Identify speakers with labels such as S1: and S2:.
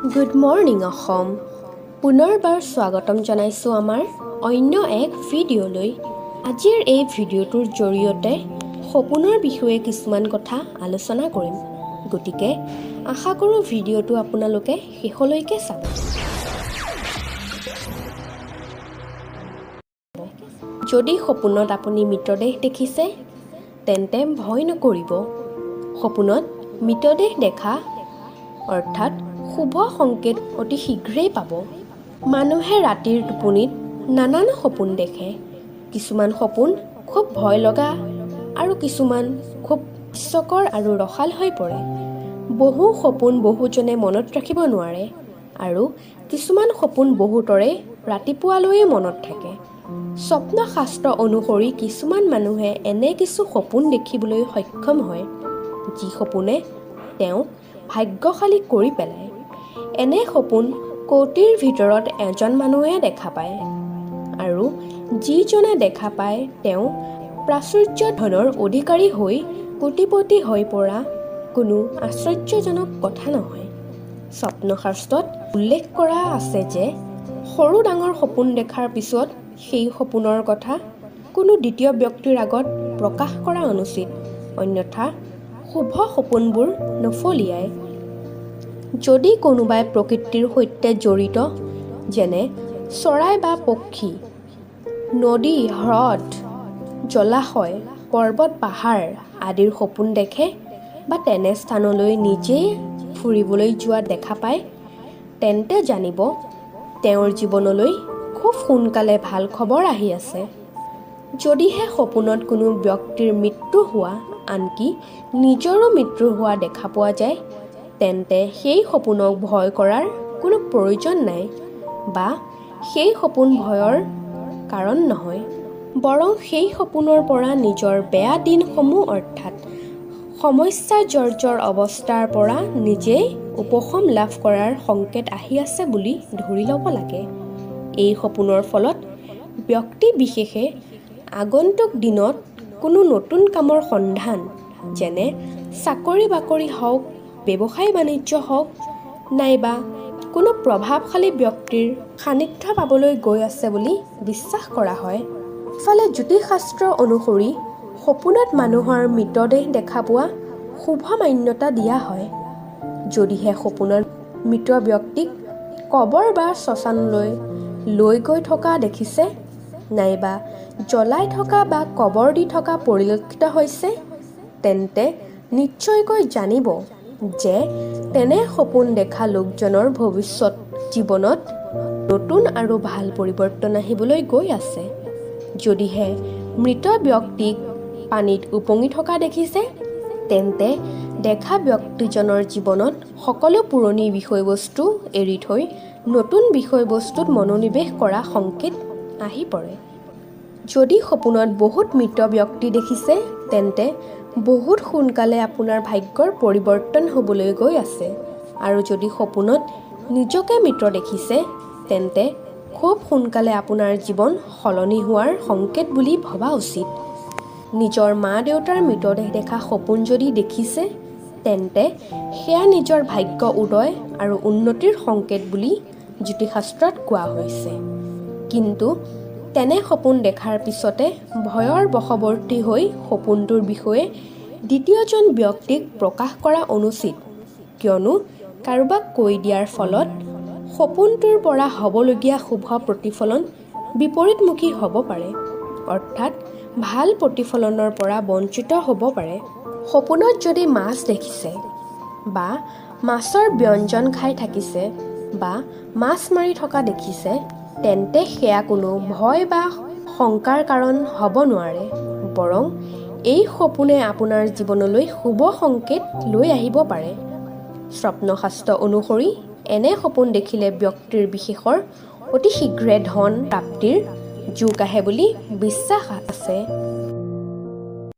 S1: Good morning Assam, পুনৰবাৰ স্বাগতম জনাইছোঁ আমাৰ অন্য এক ভিডিঅ'লৈ। আজিৰ এই ভিডিঅ'টোৰ জৰিয়তে সপোনৰ বিষয়ে কিছুমান কথা আলোচনা কৰিম, গতিকে আশা কৰোঁ ভিডিঅ'টো আপোনালোকে শেষলৈকে চাব। যদি সপোনত আপুনি মৃতদেহ দেখিছে তেন্তে ভয় নকৰিব। সপোনত মৃতদেহ দেখা অৰ্থাৎ শুভ সংকেত অতি শীঘ্ৰেই পাব। মানুহে ৰাতিৰ টোপনিত নানান সপোন দেখে। কিছুমান সপোন খুব ভয় লগা আৰু কিছুমান খুব হাস্যকৰ আৰু ৰসাল হৈ পৰে। বহু সপোন বহুজনে মনত ৰাখিব নোৱাৰে আৰু কিছুমান সপোন বহুতৰে ৰাতিপুৱালৈয়ে মনত থাকে। স্বপ্নশাস্ত্ৰ অনুসৰি কিছুমান মানুহে এনে কিছু সপোন দেখিবলৈ সক্ষম হয় যি সপোনে তেওঁক ভাগ্যশালী কৰি পেলায়। এনে সপোন কোটিৰ ভিতৰত এজন মানুহে দেখা পায় আৰু যিজনে দেখা পায় তেওঁ প্ৰাচুৰ্য ধনৰ অধিকাৰী হৈ কোটিপতি হৈ পৰা কোনো আশ্চৰ্যজনক কথা নহয়। স্বপ্নশাস্ত্ৰত উল্লেখ কৰা আছে যে সৰু ডাঙৰ সপোন দেখাৰ পিছত সেই সপোনৰ কথা কোনো দ্বিতীয় ব্যক্তিৰ আগত প্ৰকাশ কৰা অনুচিত, অন্যথা শুভ সপোনবোৰ নফলিয়ায়। যদি কোনোবাই প্ৰকৃতিৰ সৈতে জড়িত, যেনে চৰাই বা পক্ষী, নদী, হ্ৰদ, জলাশয়, পৰ্বত, পাহাৰ আদিৰ সপোন দেখে বা তেনে স্থানলৈ নিজেই ফুৰিবলৈ যোৱা দেখা পায়, তেন্তে জানিব তেওঁৰ জীৱনলৈ খুব সোনকালে ভাল খবৰ আহি আছে। যদিহে সপোনত কোনো ব্যক্তিৰ মৃত্যু হোৱা, আনকি নিজৰো মৃত্যু হোৱা দেখা পোৱা যায়, তেন্তে সেই সপোনক ভয় কৰাৰ কোনো প্ৰয়োজন নাই বা সেই সপোন ভয়ৰ কাৰণ নহয়, বৰং সেই সপোনৰ পৰা নিজৰ বেয়া দিনসমূহ অৰ্থাৎ সমস্যা জৰ্জৰ অৱস্থাৰ পৰা নিজেই উপশম লাভ কৰাৰ সংকেত আহি আছে বুলি ধৰি ল'ব লাগে। এই সপোনৰ ফলত ব্যক্তি বিশেষে আগন্তুক দিনত কোনো নতুন কামৰ সন্ধান, যেনে চাকৰি বাকৰি হওক, ব্যৱসায় বাণিজ্য হওক, নাইবা কোনো প্ৰভাৱশালী ব্যক্তিৰ সান্নিধ্য পাবলৈ গৈ আছে বুলি বিশ্বাস কৰা হয়। ইফালে জ্যোতিষশাস্ত্ৰ অনুসৰি সপোনত মানুহৰ মৃতদেহ দেখা পোৱা শুভ মান্যতা দিয়া হয়। যদিহে সপোনত মৃত ব্যক্তিক কবৰ বা শ্মশানলৈ লৈ গৈ থকা দেখিছে, নাইবা জ্বলাই থকা বা কবৰ দি থকা পৰিলক্ষিত হৈছে, তেন্তে নিশ্চয়কৈ জানিব যে তেনে সপোন দেখা লোকজনৰ ভৱিষ্যত জীৱনত নতুন আৰু ভাল পৰিৱৰ্তন আহিবলৈ গৈ আছে। যদিহে মৃত ব্যক্তিক পানীত উপঙি থকা দেখিছে, তেন্তে দেখা ব্যক্তিজনৰ জীৱনত সকলো পুৰণি বিষয়বস্তু এৰি থৈ নতুন বিষয়বস্তুত মনোনিৱেশ কৰা সংকেত আহি পৰে। যদি সপোনত বহুত মৃত ব্যক্তি দেখিছে, তেন্তে বহুত সোনকালে আপোনাৰ ভাগ্যৰ পৰিৱৰ্তন হ'বলৈ গৈ আছে। আৰু যদি সপোনত নিজকে মৃত দেখিছে, তেন্তে খুব সোনকালে আপোনাৰ জীৱন সলনি হোৱাৰ সংকেত বুলি ভবা উচিত। নিজৰ মা দেউতাৰ মৃতদেহ দেখা সপোন যদি দেখিছে, তেন্তে সেয়া নিজৰ ভাগ্য উদয় আৰু উন্নতিৰ সংকেত বুলি জ্যোতিষশাস্ত্ৰত কোৱা হৈছে। কিন্তু তেনে সপোন দেখাৰ পিছতে ভয়ৰ বশৱৰ্তী হৈ সপোনটোৰ বিষয়ে দ্বিতীয়জন ব্যক্তিক প্ৰকাশ কৰা অনুচিত, কিয়নো কাৰোবাক কৈ দিয়াৰ ফলত সপোনটোৰ পৰা হ'বলগীয়া শুভ প্ৰতিফলন বিপৰীতমুখী হ'ব পাৰে, অৰ্থাৎ ভাল প্ৰতিফলনৰ পৰা বঞ্চিত হ'ব পাৰে। সপোনত যদি মাছ দেখিছে বা মাছৰ ব্যঞ্জন খাই থাকিছে বা মাছ মাৰি থকা দেখিছে, তেন্তে সেয়া কোনো ভয় বা শংকাৰ কাৰণ হ'ব নোৱাৰে, বৰং এই সপোনে আপোনাৰ জীৱনলৈ শুভ সংকেত লৈ আহিব পাৰে। স্বপ্নশাস্ত্ৰ অনুসৰি এনে সপোন দেখিলে ব্যক্তিৰ বিশেষৰ অতি শীঘ্ৰে ধন প্ৰাপ্তিৰ যোগ আহে বুলি বিশ্বাস আছে।